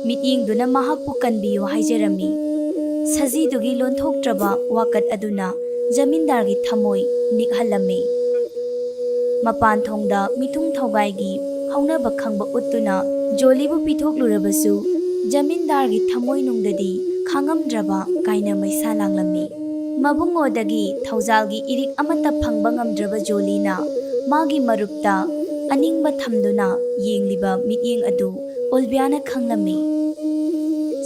ꯃꯤꯠꯌꯦꯡꯗꯨꯅ ꯃꯍꯥꯛꯄꯨ ꯀꯟꯕꯤꯌꯨ ꯍꯥꯏꯖꯔꯝꯃꯤ꯫ ꯁꯖꯤꯗꯨꯒꯤ ꯂꯣꯟꯊꯣꯛꯇ꯭ꯔꯕ ꯋꯥꯀꯠ ꯑꯗꯨꯅ ꯖꯃꯤꯟꯗꯥꯔꯒꯤ ꯊꯃꯣꯏ ꯅꯤꯛꯍꯜꯂꯝꯃꯤ꯫ ꯃꯄꯥꯟ ꯊꯣꯡꯗ ꯃꯤꯊꯨꯡ ꯊꯧꯒꯥꯏꯒꯤ ꯍꯧꯅꯕ ꯈꯪꯕ ꯎꯠꯇꯨꯅ ꯖꯣꯂꯤꯕꯨ ꯄꯤꯊꯣꯛꯂꯨꯔꯕꯁꯨ ꯖꯃꯤꯟꯗꯥꯔꯒꯤ ꯊꯃꯣꯏꯅꯨꯡꯗꯗꯤ ꯈꯥꯡꯉꯝꯗ꯭ꯔꯕ ꯀꯥꯏꯅ ꯃꯩꯁꯥ ꯂꯥꯡꯂꯝꯃꯤ꯫ ꯃꯕꯨꯡꯉꯣꯗꯒꯤ ꯊꯧꯖꯥꯜꯒꯤ ꯏꯔꯤꯛ ꯑꯃꯠꯇ ꯐꯪꯕ ꯉꯝꯗ꯭ꯔꯕ ꯖꯣꯂꯤꯅ ꯃꯥꯒꯤ ꯃꯔꯨꯞꯇ ꯑꯅꯤꯡꯕ ꯊꯝꯗꯨꯅ ꯌꯦꯡꯂꯤꯕ ꯃꯤꯠꯌꯦꯡ ꯑꯗꯨ ꯑꯣꯜꯕꯤꯌꯥꯅ ꯈꯪꯂꯝꯃꯤ꯫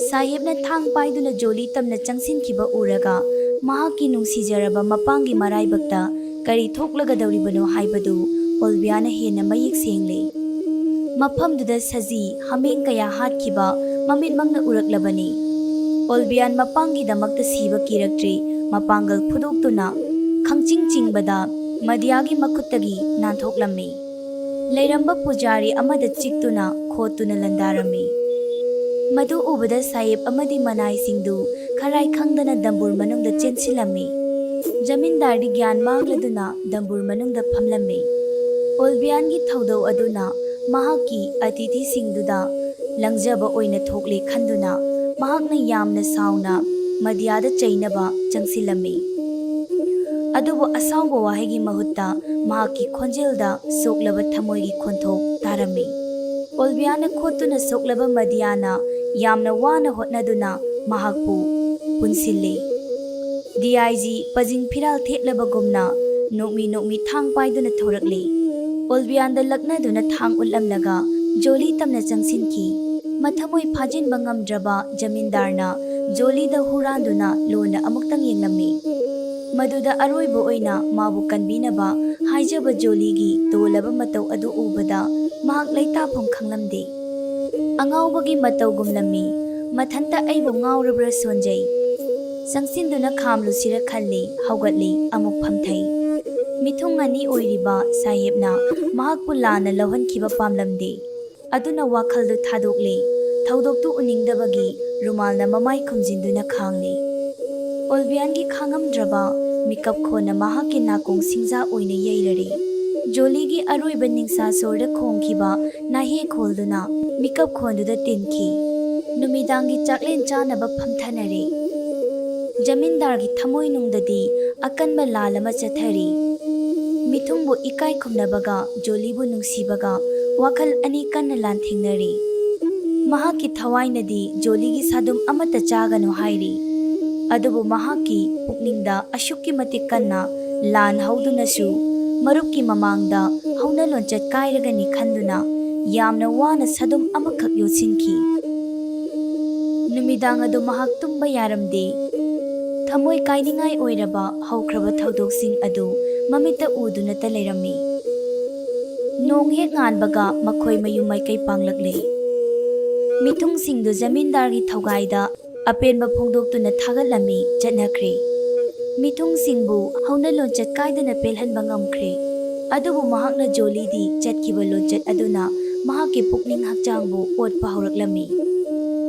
ꯁꯥꯍꯦꯕꯅ ꯊꯥꯡ ꯄꯥꯏꯗꯨꯅ ꯖꯣꯂꯤ ꯇꯝꯅ ꯆꯪꯁꯤꯟꯈꯤꯕ ꯎꯔꯒ ꯃꯍꯥꯛꯀꯤ ꯅꯨꯡꯁꯤꯖꯔꯕ ꯃꯄꯥꯡꯒꯤ ꯃꯔꯥꯏꯕꯛꯇ ꯀꯔꯤ ꯊꯣꯛꯂꯒꯗꯧꯔꯤꯕꯅꯣ ꯍꯥꯏꯕꯗꯨ ꯑꯣꯜꯕꯤꯌꯥꯅ ꯍꯦꯟꯅ ꯃꯌꯦꯛ ꯁꯦꯡꯂꯦ꯫ ꯃꯐꯝꯗꯨꯗ ꯁꯖꯤ, ꯍꯥꯃꯦꯡ ꯀꯌꯥ ꯍꯥꯠꯈꯤꯕ ꯃꯃꯤꯠꯃꯛꯅ ꯎꯔꯛꯂꯕꯅꯤ꯫ ꯑꯣꯜꯕꯤꯌꯥꯟ ꯃꯄꯥꯡꯒꯤꯗꯃꯛꯇ ꯁꯤꯕ ꯀꯤꯔꯛꯇ꯭ꯔꯤ꯫ ꯃꯄꯥꯡꯒꯜ ꯐꯨꯗꯣꯛꯇꯨꯅ ꯈꯪꯆꯤꯡ ꯆꯤꯡꯕꯗ ꯃꯗꯤꯌꯥꯒꯤ ꯃꯈꯨꯠꯇꯒꯤ ꯅꯥꯟꯊꯣꯛꯂꯝꯃꯤ꯫ ꯂꯩꯔꯝꯕ ꯄꯨꯖꯥꯔꯤ ꯑꯃꯗ ꯆꯤꯛꯇꯨꯅ ꯈꯣꯠꯇꯨꯅ ꯂꯟꯗꯥꯔꯝꯃꯤ꯫ ꯃꯗꯨ ꯎꯕꯗ ꯁꯥꯍꯦꯕ ꯑꯃꯗꯤ ꯃꯅꯥꯏꯁꯤꯡꯗꯨ ꯈꯔꯥꯏ ꯈꯪꯗꯅ ꯗꯝꯕꯨꯔ ꯃꯅꯨꯡꯗ ꯆꯦꯟꯁꯤꯜꯂꯝꯃꯤ꯫ ꯖꯃꯤꯟꯗꯥꯔꯗꯤ ꯒ꯭ꯌꯥꯟ ꯃꯥꯡꯂꯗꯨꯅ ꯗꯝꯕꯨꯔ ꯃꯅꯨꯡꯗ ꯐꯝꯂꯝꯃꯤ꯫ ꯑꯣꯜꯕꯤꯌꯥꯟꯒꯤ ꯊꯧꯗꯧ ꯑꯗꯨꯅ ꯃꯍꯥꯛꯀꯤ ꯑꯇꯤꯊꯤꯁꯤꯡꯗꯨꯗ ꯂꯪꯖꯕ ꯑꯣꯏꯅ ꯊꯣꯛꯂꯦ ꯈꯟꯗꯨꯅ ꯃꯍꯥꯛꯅ ꯌꯥꯝꯅ ꯁꯥꯎꯅ ꯃꯗꯤꯌꯥꯗ ꯆꯩꯅꯕ ꯆꯪꯁꯤꯜꯂꯝꯃꯤ꯫ ꯑꯗꯨꯕꯨ ꯑꯁꯥꯎꯕ ꯋꯥꯍꯩꯒꯤ ꯃꯍꯨꯠꯇ ꯃꯍꯥꯛꯀꯤ ꯈꯣꯟꯖꯦꯜꯗ ꯁꯣꯛꯂꯕ ꯊꯃꯣꯏꯒꯤ ꯈꯣꯟꯊꯣꯛ ꯇꯥꯔꯝꯃꯤ꯫ ꯑꯣꯜꯕꯤꯌꯥꯅ ꯈꯣꯠꯇꯨꯅ ꯁꯣꯛꯂꯕ ꯃꯗꯤꯌꯥꯅ ꯌꯥꯝꯅ ꯋꯥꯅ ꯍꯣꯠꯅꯗꯨꯅ ꯃꯍꯥꯛꯄꯨ ꯄꯨꯟꯁꯤꯜꯂꯤ꯫ ꯗꯤ ꯑꯥꯏ ꯖꯤ ꯄꯖꯤꯡ ꯐꯤꯔꯥꯜ ꯊꯦꯛꯂꯕꯒꯨꯝꯅ ꯅꯣꯛꯃꯤ ꯅꯣꯛꯃꯤ ꯊꯥꯡ ꯄꯥꯏꯗꯨꯅ ꯊꯣꯔꯛꯂꯦ꯫ ꯑꯣꯜꯕꯤꯌꯥꯟꯗ ꯂꯛꯅꯗꯨꯅ ꯊꯥꯡ ꯎꯠꯂꯝꯂꯒ ꯖꯣꯂꯤ ꯇꯝꯅ ꯆꯪꯁꯤꯟꯈꯤ꯫ ꯃꯊꯃꯣꯏ ꯐꯥꯖꯤꯟꯕ ꯉꯝꯗ꯭ꯔꯕ ꯖꯃꯤꯟꯗꯥꯔꯅ ꯖꯣꯂꯤꯗ ꯍꯨꯔꯥꯟꯗꯨꯅ ꯂꯣꯟꯅ ꯑꯃꯨꯛꯇꯪ ꯌꯦꯡꯂꯝꯃꯤ꯫ ꯃꯗꯨꯗ ꯑꯔꯣꯏꯕ ꯑꯣꯏꯅ ꯃꯥꯕꯨ ꯀꯟꯕꯤꯅꯕ ꯍꯥꯏꯖꯕ ꯖꯣꯂꯤꯒꯤ ꯇꯣꯜꯂꯕ ꯃꯇꯧ ꯑꯗꯨ ꯎꯕꯗ ꯃꯍꯥꯛ ꯂꯩꯇꯥꯐꯝ ꯈꯪꯂꯝꯗꯦ꯫ ꯑꯉꯥꯎꯕꯒꯤ ꯃꯇꯧꯒꯨꯝꯂꯝꯃꯤ꯫ ꯃꯊꯟꯇ ꯑꯩꯕꯨ ꯉꯥꯎꯔꯕ꯭ꯔꯥ ꯁꯣꯟꯖꯩ꯫ ꯆꯪꯁꯤꯟꯗꯨꯅ ꯈꯥꯝꯂꯨꯁꯤꯔ ꯈꯜꯂꯤ, ꯍꯧꯒꯠꯂꯤ, ꯑꯃꯨꯛ ꯐꯝꯊꯩ꯫ ꯃꯤꯊꯨꯡ ꯑꯅꯤ ꯑꯣꯏꯔꯤꯕ ꯁꯥꯍꯦꯕꯅ ꯃꯍꯥꯛꯄꯨ ꯂꯥꯟꯅ ꯂꯧꯍꯟꯈꯤꯕ ꯄꯥꯝꯂꯝꯗꯦ꯫ ꯑꯗꯨꯅ ꯋꯥꯈꯜꯗꯨ ꯊꯥꯗꯣꯛꯂꯦ꯫ ꯊꯧꯗꯣꯛꯇꯨ ꯎꯅꯤꯡꯗꯕꯒꯤ ꯔꯨꯃꯥꯜꯅ ꯃꯃꯥꯏ ꯈꯨꯝꯖꯤꯟꯗꯨꯅ ꯈꯥꯡꯂꯦ꯫ ꯑꯣꯜꯕꯤꯌꯥꯟꯒꯤ ꯈꯥꯡꯉꯝꯗ꯭ꯔꯕ ꯃꯤꯀꯞ ꯈꯣꯟꯅ ꯃꯍꯥꯛꯀꯤ ꯅꯥꯀꯣꯡ ꯁꯤꯡꯖꯥ ꯑꯣꯏꯅ ꯌꯩꯔꯔꯦ꯫ ꯖꯣꯂꯤꯒꯤ ꯑꯔꯣꯏꯕ ꯅꯤꯡꯁꯥ ꯁꯣꯔꯗ ꯈꯣꯡꯈꯤꯕ ꯅꯥꯍꯦ ꯈꯣꯜꯗꯨꯅ ꯃꯤꯀꯞ ꯈꯣꯟꯗꯨꯗ ꯇꯤꯟꯈꯤ꯫ ꯅꯨꯃꯤꯗꯥꯡꯒꯤ ꯆꯥꯛꯂꯦꯟ ꯆꯥꯅꯕ ꯐꯝꯊꯅꯔꯦ꯫ ꯖꯃꯤꯟꯗꯥꯔꯒꯤ ꯊꯃꯣꯏꯅꯨꯡꯗꯗꯤ ꯑꯀꯟꯕ ꯂꯥꯜ ꯑꯃ ꯆꯠꯊꯔꯤ꯫ ꯃꯤꯊꯨꯡꯕꯨ ꯏꯀꯥꯏ ꯈꯨꯝꯅꯕꯒ ꯖꯣꯂꯤꯕꯨ ꯅꯨꯡꯁꯤꯕꯒ ꯋꯥꯈꯜ ꯑꯅꯤ ꯀꯟꯅ ꯂꯥꯟꯊꯦꯡꯅꯔꯤ꯫ ꯃꯍꯥꯛꯀꯤ ꯊꯋꯥꯏꯅꯗꯤ ꯖꯣꯂꯤꯒꯤ ꯁꯥꯗꯨꯝ ꯑꯃꯠꯇ ꯆꯥꯒꯅꯨ ꯍꯥꯏꯔꯤ꯫ ꯑꯗꯨꯕꯨ ꯃꯍꯥꯛꯀꯤ ꯄꯨꯛꯅꯤꯡꯗ ꯑꯁꯨꯛꯀꯤ ꯃꯇꯤꯛ ꯀꯟꯅ ꯂꯥꯟ ꯍꯧꯗꯨꯅꯁꯨ ꯃꯔꯨꯞꯀꯤ ꯃꯃꯥꯡꯗ ꯍꯧꯅ ꯂꯣꯟꯆꯠ ꯀꯥꯏꯔꯒꯅꯤ ꯈꯟꯗꯨꯅ ꯌꯥꯝꯅ ꯋꯥꯅ ꯁꯥꯗꯨꯝ ꯑꯃꯈꯛ ꯌꯣꯠꯁꯤꯟꯈꯤ꯫ ꯅꯨꯃꯤꯗꯥꯡ ꯑꯗꯨ ꯃꯍꯥꯛ ꯇꯨꯝꯕ ꯌꯥꯔꯝꯗꯦ꯫ ꯊꯃꯣꯏ ꯀꯥꯏꯅꯤꯡꯉꯥꯏ ꯑꯣꯏꯔꯕ ꯍꯧꯈ꯭ꯔꯕ ꯊꯧꯗꯣꯛꯁꯤꯡ ꯑꯗꯨ ꯃꯃꯤꯠꯇ ꯎꯗꯨꯅꯇ ꯂꯩꯔꯝꯃꯤ꯫ ꯅꯣꯡ ꯍꯦꯛ ꯉꯥꯟꯕꯒ ꯃꯈꯣꯏ ꯃꯌꯨꯝ ꯃꯥꯏꯀꯩ ꯄꯥꯡꯂꯛꯂꯦ꯫ ꯃꯤꯊꯨꯡꯁꯤꯡꯗꯨ ꯖꯃꯤꯟꯗꯥꯔꯒꯤ ꯊꯧꯒꯥꯏꯗ ꯑꯄꯦꯟꯕ ꯐꯣꯡꯗꯣꯛꯇꯨꯅ ꯊꯥꯒꯠꯂꯝꯃꯤ ꯆꯠꯅꯈ꯭ꯔꯦ꯫ ꯃꯤꯊꯨꯡꯁꯤꯡꯕꯨ ꯍꯧꯅ ꯂꯣꯟꯆꯠ ꯀꯥꯏꯗꯅ ꯄꯦꯜꯍꯟꯕ ꯉꯝꯈ꯭ꯔꯦ꯫ ꯑꯗꯨꯕꯨ ꯃꯍꯥꯛꯅ ꯖꯣꯂꯤꯗꯤ ꯆꯠꯈꯤꯕ ꯂꯣꯟꯆꯠ ꯑꯗꯨꯅ ꯃꯍꯥꯛꯀꯤ ꯄꯨꯛꯅꯤꯡ ꯍꯛꯆꯥꯡꯕꯨ ꯑꯣꯠꯄ ꯍꯧꯔꯛꯂꯝꯃꯤ꯫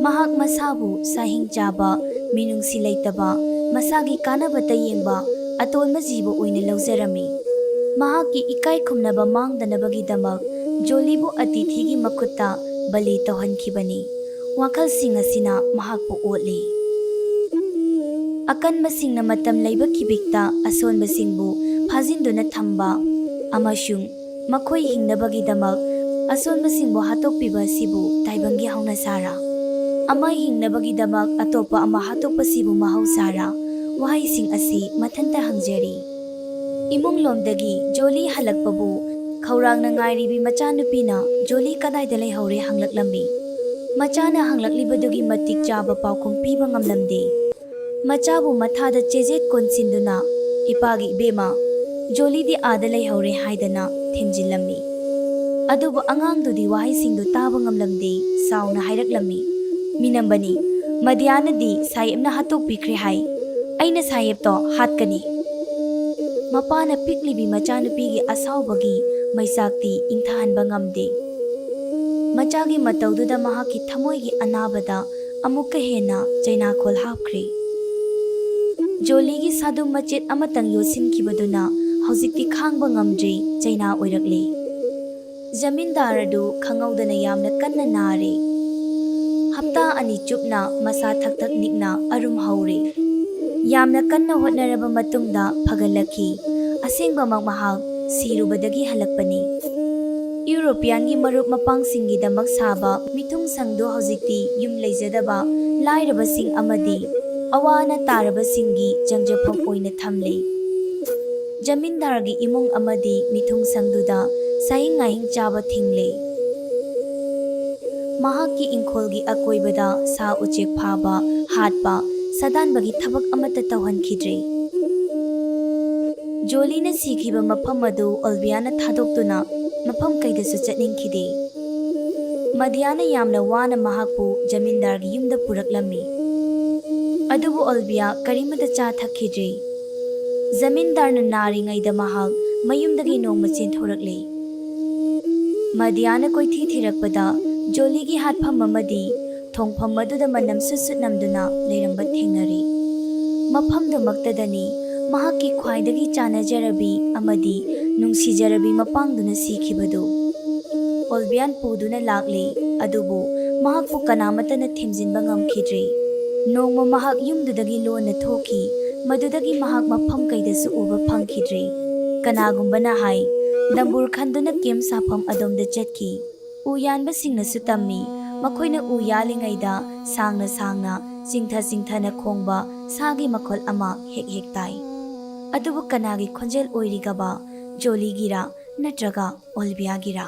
ꯃꯍꯥꯛ ꯃꯁꯥꯕꯨ ꯁꯥꯍꯤꯡ ꯆꯥꯕ, ꯃꯤꯅꯨꯡꯁꯤ ꯂꯩꯇꯕ, ꯃꯁꯥꯒꯤ ꯀꯥꯟꯅꯕꯇ ꯌꯦꯡꯕ ꯑꯇꯣꯟꯕ ꯖꯤꯕ ꯑꯣꯏꯅ ꯂꯧꯖꯔꯝꯃꯤ꯫ ꯃꯍꯥꯛꯀꯤ ꯏꯀꯥꯏ ꯈꯨꯝꯅꯕ ꯃꯥꯡꯗꯅꯕꯒꯤꯗꯃꯛ ꯖꯣꯂꯤꯕꯨ ꯑꯇꯤꯊꯤꯒꯤ ꯃꯈꯨꯠꯇ ꯕꯂꯤ ꯇꯧꯍꯟꯈꯤꯕꯅꯤ꯫ ꯋꯥꯈꯜꯁꯤꯡ ꯑꯁꯤꯅ ꯃꯍꯥꯛꯄꯨ ꯑꯣꯠꯂꯤ꯫ ꯑꯀꯟꯕꯁꯤꯡꯅ ꯃꯇꯝ ꯂꯩꯕ ꯈꯤꯕꯤꯛꯇ ꯑꯁꯣꯟꯕꯁꯤꯡꯕꯨ ꯐꯥꯖꯤꯟꯗꯨꯅ ꯊꯝꯕ ꯑꯃꯁꯨꯡ ꯃꯈꯣꯏ ꯍꯤꯡꯅꯕꯒꯤꯗꯃꯛ ꯑꯁꯣꯟꯕꯁꯤꯡꯕꯨ ꯍꯥꯠꯇꯣꯛꯄꯤꯕ ꯑꯁꯤꯕꯨ ꯇꯥꯏꯕꯪꯒꯤ ꯍꯧꯅꯁꯥꯔꯥ? ꯑꯃ ꯍꯤꯡꯅꯕꯒꯤꯗꯃꯛ ꯑꯇꯣꯞꯄ ꯑꯃ ꯍꯥꯠꯇꯣꯛꯄꯁꯤꯕꯨ ꯃꯍꯧꯁꯥꯔꯥ? ꯋꯥꯍꯩꯁꯤꯡ ꯑꯁꯤ ꯃꯊꯟꯇ ꯍꯪꯖꯔꯤ꯫ ꯏꯃꯨꯡꯂꯣꯝꯗꯒꯤ ꯖꯣꯂꯤ ꯍꯜꯂꯛꯄꯕꯨ ꯈꯧꯔꯥꯡꯅ ꯉꯥꯏꯔꯤꯕꯤ ꯃꯆꯥꯅꯨꯄꯤꯅ ꯖꯣꯂꯤ ꯀꯗꯥꯏꯗ ꯂꯩꯍꯧꯔꯦ ꯍꯪꯂꯛꯂꯝꯃꯤ꯫ ꯃꯆꯥꯅ ꯍꯪꯂꯛꯂꯤꯕꯗꯨꯒꯤ ꯃꯇꯤꯛ ꯆꯥꯕ ꯄꯥꯎꯈꯨꯝ ꯄꯤꯕ ꯉꯝꯂꯝꯗꯦ꯫ ꯃꯆꯥꯕꯨ ꯃꯊꯥꯗ ꯆꯦꯖꯦꯠ ꯀꯣꯟꯁꯤꯟꯗꯨꯅ, "ꯏꯄꯥꯒꯤ ꯏꯕꯦꯝꯃ, ꯖꯣꯂꯤꯗꯤ ꯑꯥꯗ ꯂꯩꯍꯧꯔꯦ" ꯍꯥꯏꯗꯅ ꯊꯦꯝꯖꯤꯜꯂꯝꯃꯤ꯫ ꯑꯗꯨꯕꯨ ꯑꯉꯥꯡꯗꯨꯗꯤ ꯋꯥꯍꯩꯁꯤꯡꯗꯨ ꯇꯥꯕ ꯉꯝꯂꯝꯗꯦ, ꯁꯥꯎꯅ ꯍꯥꯏꯔꯛꯂꯝꯃꯤ, "ꯃꯤꯅꯝꯕꯅꯤ, ꯃꯗꯤꯌꯥꯅꯗꯤ ꯁꯥꯍꯦꯕꯅ ꯍꯥꯠꯇꯣꯛꯄꯤꯈ꯭ꯔꯦ ꯍꯥꯏ꯫ ꯑꯩꯅ ꯁꯥꯍꯦꯕꯇꯣ ꯍꯥꯠꯀꯅꯤ"꯫ ꯃꯄꯥꯅ ꯄꯤꯛꯂꯤꯕꯤ ꯃꯆꯥꯅꯨꯄꯤꯒꯤ ꯑꯁꯥꯎꯕꯒꯤ ꯃꯩꯆꯥꯛꯇꯤ ꯏꯪꯊꯍꯟꯕ ꯉꯝꯗꯦ꯫ ꯃꯆꯥꯒꯤ ꯃꯇꯧꯗꯨꯗ ꯃꯍꯥꯛꯀꯤ ꯊꯃꯣꯏꯒꯤ ꯑꯅꯥꯕꯗ ꯑꯃꯨꯛꯀ ꯍꯦꯟꯅ ꯆꯩꯅꯥꯈꯣꯜ ꯍꯥꯞꯈ꯭ꯔꯦ꯫ ꯖꯣꯂꯤꯒꯤ ꯁꯥꯗꯨ ꯃꯆꯦꯠ ꯑꯃꯇꯪ ꯌꯣꯠꯁꯤꯟꯈꯤꯕꯗꯨꯅ ꯍꯧꯖꯤꯛꯇꯤ ꯈꯥꯡꯕ ꯉꯝꯗ꯭ꯔꯦ, ꯆꯩꯅꯥ ꯑꯣꯏꯔꯛꯂꯦ꯫ ꯖꯃꯤꯟꯗꯥꯔ ꯑꯗꯨ ꯈꯪꯍꯧꯗꯅ ꯌꯥꯝꯅ ꯀꯟꯅ ꯅꯥꯔꯦ꯫ ꯍꯞꯇꯥ ꯑꯅꯤ ꯆꯨꯞꯅ ꯃꯁꯥ ꯊꯛ ꯊꯛ ꯅꯤꯛꯅ ꯑꯔꯨꯝ ꯍꯧꯔꯦ꯫ ꯌꯥꯝꯅ ꯀꯟꯅ ꯍꯣꯠꯅꯔꯕ ꯃꯇꯨꯡꯗ ꯐꯒꯠꯂꯛꯈꯤ꯫ ꯑꯁꯦꯡꯕꯃꯛ ꯃꯍꯥꯛ ꯁꯤꯔꯨꯕꯗꯒꯤ ꯍꯜꯂꯛꯄꯅꯤ꯫ ꯌꯨꯔꯣꯄꯤꯌꯥꯟꯒꯤ ꯃꯔꯨꯞ ꯃꯄꯥꯡꯁꯤꯡꯒꯤꯗꯃꯛ ꯁꯥꯕ ꯃꯤꯊꯨꯡꯁꯪꯗꯨ ꯍꯧꯖꯤꯛꯇꯤ ꯌꯨꯝ ꯂꯩꯖꯗꯕ ꯂꯥꯏꯔꯕꯁꯤꯡ ꯑꯃꯗꯤ ꯑꯋꯥ ꯑꯅꯥ ꯇꯥꯔꯕꯁꯤꯡꯒꯤ ꯆꯪꯖꯐꯝ ꯑꯣꯏꯅ ꯊꯝꯂꯦ꯫ ꯖꯃꯤꯟꯗꯥꯔꯒꯤ ꯏꯃꯨꯡ ꯑꯃꯗꯤ ꯃꯤꯊꯨꯡꯁꯪꯗꯨꯗ ꯁꯥꯍꯤꯡ ꯉꯥꯍꯤꯡ ꯆꯥꯕ ꯊꯤꯡꯂꯦ꯫ ꯃꯍꯥꯛꯀꯤ ꯏꯪꯈꯣꯜꯒꯤ ꯑꯀꯣꯏꯕꯗ ꯁꯥ ꯎꯆꯦꯛ ꯐꯥꯕ, ꯍꯥꯠꯄ, ꯁꯥꯗꯥꯟꯕꯒꯤ ꯊꯕꯛ ꯑꯃꯠꯇ ꯇꯧꯍꯟꯈꯤꯗ꯭ꯔꯦ꯫ ꯖꯣꯂꯤꯅ ꯁꯤꯈꯤꯕ ꯃꯐꯝ ꯑꯗꯨ ꯑꯣꯜꯕꯤꯌꯥꯅ ꯊꯥꯗꯣꯛꯇꯨꯅ ꯃꯐꯝ ꯀꯩꯗꯁꯨ ꯆꯠꯅꯤꯡꯈꯤꯗꯦ꯫ ꯃꯗꯤꯌꯥꯅ ꯌꯥꯝꯅ ꯋꯥꯅ ꯃꯍꯥꯛꯄꯨ ꯖꯃꯤꯟꯗꯥꯔꯒꯤ ꯌꯨꯝꯗ ꯄꯨꯔꯛꯂꯝꯃꯤ꯫ ꯑꯗꯨꯕꯨ ꯑꯣꯜꯕꯤꯌꯥ ꯀꯔꯤꯃꯇ ꯆꯥ ꯊꯛꯈꯤꯗ꯭ꯔꯤ꯫ ꯖꯃꯤꯟꯗꯥꯔꯅ ꯅꯥꯔꯤꯉꯩꯗ ꯃꯍꯥꯛ ꯃꯌꯨꯝꯗꯒꯤ ꯅꯣꯡꯃ ꯆꯦꯟꯊꯣꯔꯛꯂꯦ꯫ ꯃꯗꯤꯌꯥꯅ ꯀꯣꯏꯊꯤ ꯊꯤꯔꯛꯄꯗ ꯖꯣꯂꯤꯒꯤ ꯍꯥꯠꯐꯝ ꯑꯃꯗꯤ ꯊꯣꯡꯐꯝ ꯑꯗꯨꯗ ꯃꯅꯝ ꯁꯨꯠ ꯁꯨꯠ ꯅꯝꯗꯨꯅ ꯂꯩꯔꯝꯕ ꯊꯦꯡꯅꯔꯦ꯫ ꯃꯐꯝꯗꯨꯃꯛꯇꯗꯅꯤ ꯃꯍꯥꯛꯀꯤ ꯈ꯭ꯋꯥꯏꯗꯒꯤ ꯆꯥꯟꯅꯖꯔꯕꯤ ꯑꯃꯗꯤ ꯅꯨꯡꯁꯤꯖꯔꯕꯤ ꯃꯄꯥꯡꯗꯨꯅ ꯁꯤꯈꯤꯕꯗꯨ꯫ ꯑꯣꯜꯕꯤꯌꯥꯟ ꯄꯨꯗꯨꯅ ꯂꯥꯛꯂꯦ, ꯑꯗꯨꯕꯨ ꯃꯍꯥꯛꯄꯨ ꯀꯅꯥꯃꯠꯇꯅ ꯊꯦꯝꯖꯤꯟꯕ ꯉꯝꯈꯤꯗ꯭ꯔꯦ꯫ ꯅꯣꯡꯃ ꯃꯍꯥꯛ ꯌꯨꯝꯗꯨꯗꯒꯤ ꯂꯣꯟꯅ ꯊꯣꯛꯈꯤ, ꯃꯗꯨꯗꯒꯤ ꯃꯍꯥꯛ ꯃꯐꯝ ꯀꯩꯗꯁꯨ ꯎꯕ ꯐꯪꯈꯤꯗ꯭ꯔꯦ꯫ ꯀꯅꯥꯒꯨꯝꯕꯅ ꯍꯥꯏ, ꯗꯝꯕꯨꯔ ꯈꯟꯗꯨꯅ ꯀꯦꯝ ꯁꯥꯐꯝ ꯑꯗꯣꯝꯗ ꯆꯠꯈꯤ꯫ ꯎ ꯌꯥꯟꯕꯁꯤꯡꯅꯁꯨ ꯇꯝꯃꯤ, ꯃꯈꯣꯏꯅ ꯎ ꯌꯥꯜꯂꯤꯉꯩꯗ ꯁꯥꯡꯅ ꯁꯥꯡꯅ, ꯆꯤꯡꯊ ꯆꯤꯡꯊꯅ ꯈꯣꯡꯕ ꯁꯥꯒꯤ ꯃꯈꯣꯜ ꯑꯃ ꯍꯦꯛ ꯍꯦꯛ ꯇꯥꯏ꯫ ꯑꯗꯨꯕꯨ ꯀꯅꯥꯒꯤ ꯈꯣꯟꯖꯦꯜ ꯑꯣꯏꯔꯤꯒꯕ? ꯖꯣꯂꯤꯒꯤꯔꯥ ꯅꯠꯇ꯭ꯔꯒ ꯑꯣꯜꯕꯤꯌꯥꯒꯤꯔꯥ?